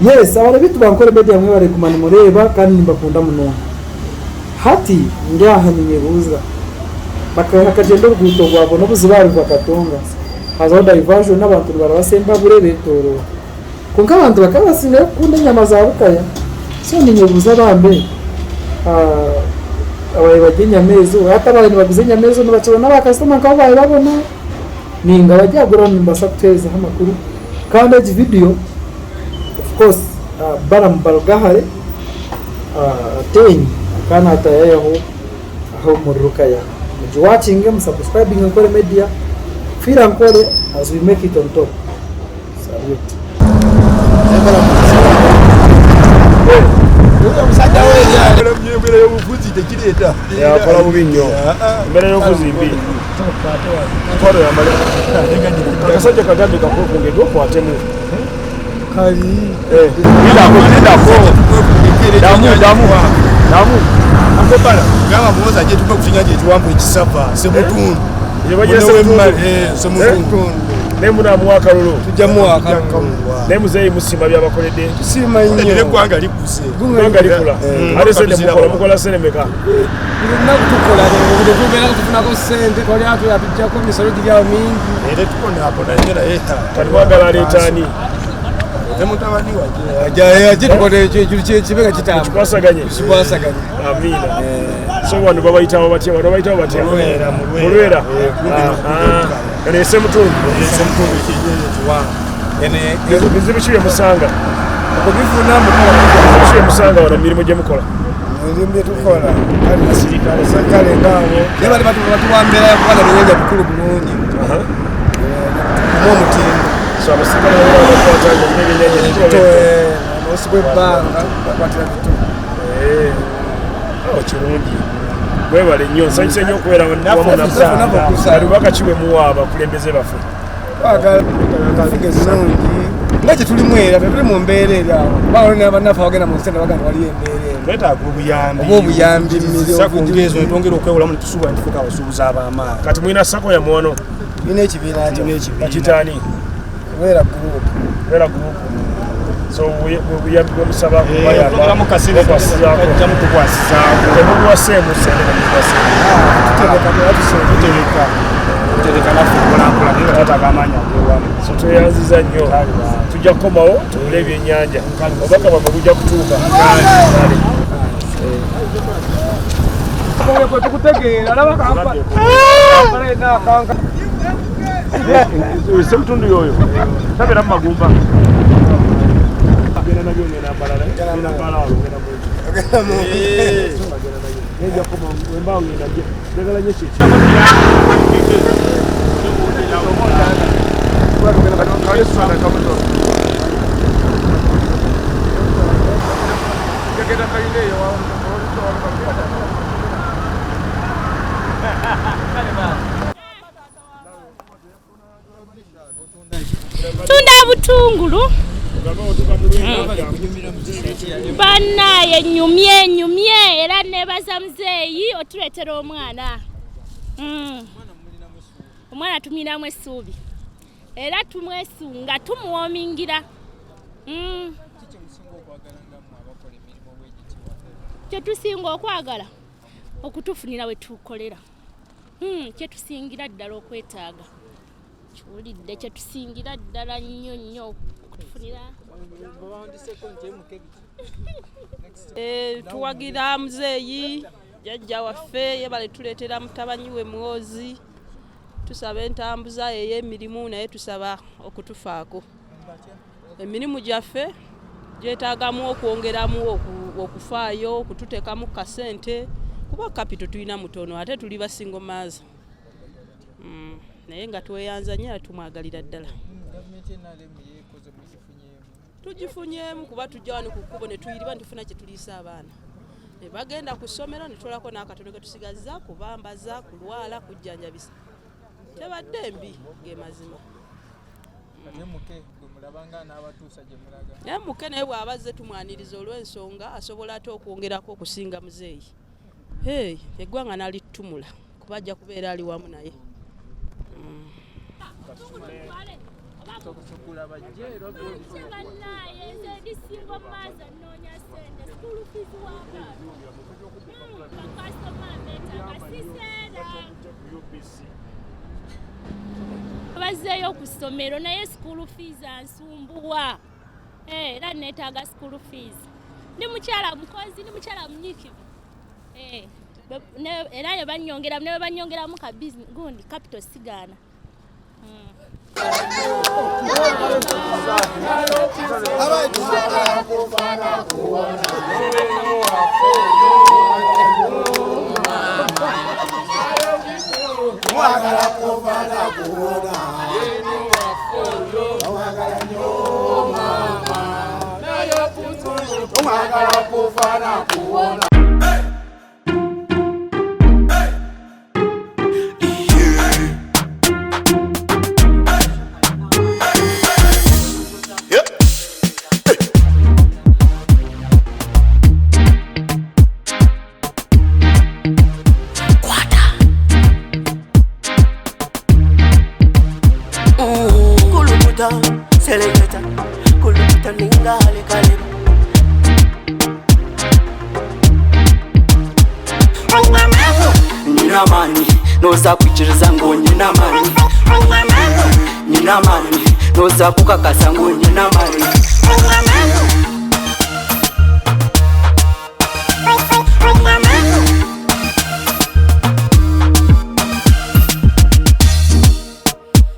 Yes abarabi bitu ba Nkore Media mwebare kuguma nimureeba kandi nimbakunda munonga. Hati ndi aha ninyebuuza, bakagyenda oruguuto rwabona obuziba ahari Rwakatonga, hazaho diversion abantu nibaraba Sembabure betoroora. Kwonka abantu bakaba basingayo kukunda enyama za Bukaya, so ninyebuuza bambe ababaire barya enyama ezo, hati ababaire nibaguza enyama ezo nibakibona ba kasitoma nk'abu babaire babona? Ninga abagyagura nimubaasa kutuheerezaho amakuru kandi egi vidiyo of course Balaam Barugahare Ateenyi akaba naataayayaho aho omuri Lukaya. Mugiwakinge, musubscribinge Nkore Media, Fiira Nkore as we make it on top. Salute. Yakola bubi nnyo. Embeera y'obufuzi mbi. Mutwaro yambale. Akasajja kagambe kakwekunge okwatemu. Kali. Eh, lindako, lindako. Damu, damu. Damu. Akobala gamba muwoza gye tuva ku kinyanja ekiwanvu ekisava semutundu. Gye bagira Semutundu. Eh, semutundu. Naye munaamuwa akalulu. Tujja muwa akalulu. Naye muzeeyi musiima by'abakoledde. Tusiima nnyo. Eggwanga likuze. Eggwanga likula. Ate sente mukola, mukola sente meka? Buli lunaku tukola buli tubeera tufunako sente twali atujjako emisolo giri awo mingi. Era tubonaabona nnyo naye Kati mwagala aleeta ani? Ne mutabani wajje. Ajje tukole ekintu kibe nga kitambula. Kikwasaganye. Kikwasaganye. Amiina. So wano babayitawo batya? Wano babayitawo batya? Mulwera, Mulwera. Eno ye Ssemutundu. Ssemutundu ekinyonyi ekiwanvu. Bizibu ki bye musanga? Okubifuna Bizibu ki bye musanga wano mu mirimu gye mukola? Emirimu gye tukola kale ngaawo naye bali batuwa mbeera ya kuba na byennyanja bikulu bulungi tukume omutindo. So abasirikale babeera bakwata nga olina ebyennyanja ebikulu. Nosibwa ebbanga bakwatira bito. Oh, kirungi. Mwebale nnyo nsanyuse nnyo okubeera wamu nammwe. Kati bubaka ki bwe muwa abakulembeze baffe? Twagala enfuga ennungi nga kye tulimu era tetuli mu mbeera eri awo kuba waliwo n'abannaffe abagenda mu nsi endala bagamba waliyo embeera eno Twetaaga obuyambi. Oba obuyambi Sacco ng'ezo ne twongera okwewolamu ne tusuubula ne tufuuka abasuubuzi ab'amaanyi. Kati mulina sacco yammwe wano? Tulina ekibiina kyo. Tulina ekibiina. Bakiyita ani? Lwera Group. Lwera Group. So obuyambi bwe musaba Eh, kubayamba. twongeramu kasente Okukwasizaako. kajjamu tukwasizaako. Temubuwa seemu sente temubuwa seemu. Tutereka tutereka. Tutereka. Tutereka naffe mpolampola naye nga twetaaga amaanyi ag'ewamu. So tweyanziza nnyo. Tujja kukomawo tugule ebyennyanja. Obubaka bwaffe bujja kutuuka. Kale. Tukutegeera laba Kampala. Kampala yenna akanka. Ssemutundu yoyo tabeera mu magumba. Genda nabyo ngenda mbalala. Ngenda mbalala ngenda mu. Ngenda nabyo. Nja koma wemba ngenda nje. Njagala nnyo kiki. Tunda butungulu banaye nyumye nyumye era nebaza muzeeyi otuleetera omwana mm. Omwana tumwinamu essuubi era tumwesunga tumuwomingira mm. Kyetusinga okwagala okutufunira we tukolera Hmm, kyetusingira ddala okwetaaga kiwulidde kyetusingira ddala nnyo nnyo okutufunira Eh, tuwagira muzeeyi jjajja waffe yebale tuleetera mutabanyi we Muhoozi tusaba entambuza ey'emirimu naye tusaba okutufaako emirimu gyaffe gyetaagamu okwongeramu okufaayo okututeekamu kasente kuba kapito tulina mutono ate tuli ba single mother mm, naye nga tweyanza nnyo era tumwagalira ddala tugifunyeemu kuba tujja wano ku kkubo ne tuyiriba ne tufuna kye tuliisa abaana ne bagenda ku ssomero ne tutolako n'akatono ke tusigazza kubambaza kulwala kujjanjabisa tebadde mbi ge mazima Naye muke naye bw'aba azze tumwaniriza olw'ensonga asobola ate okwongerako okusinga muzeeyi. Hey, eggwanga n'alittumula kuba ajja kubeera ali wamu naye. Single mother nnoonya ssente, school fees w'akaana. Bakasitoma mbeetaaga siseera. Bazzeeyo ku ssomero naye school fees ansumbuwa. Eh, era neetaaga school fees. Ndi mukyala mukozi, ndi mukyala munyiikivu. Eh, era ne bannyongeramu ne bwe bannyongeramu ka business gundi capital sigaana. Kulukuta, seleketa, kulukuta ninga halekaleba. Nyina amani, noza kwikiriza ngu nyina amani. Nyina amani, noza kukakasa ngu nyina amani.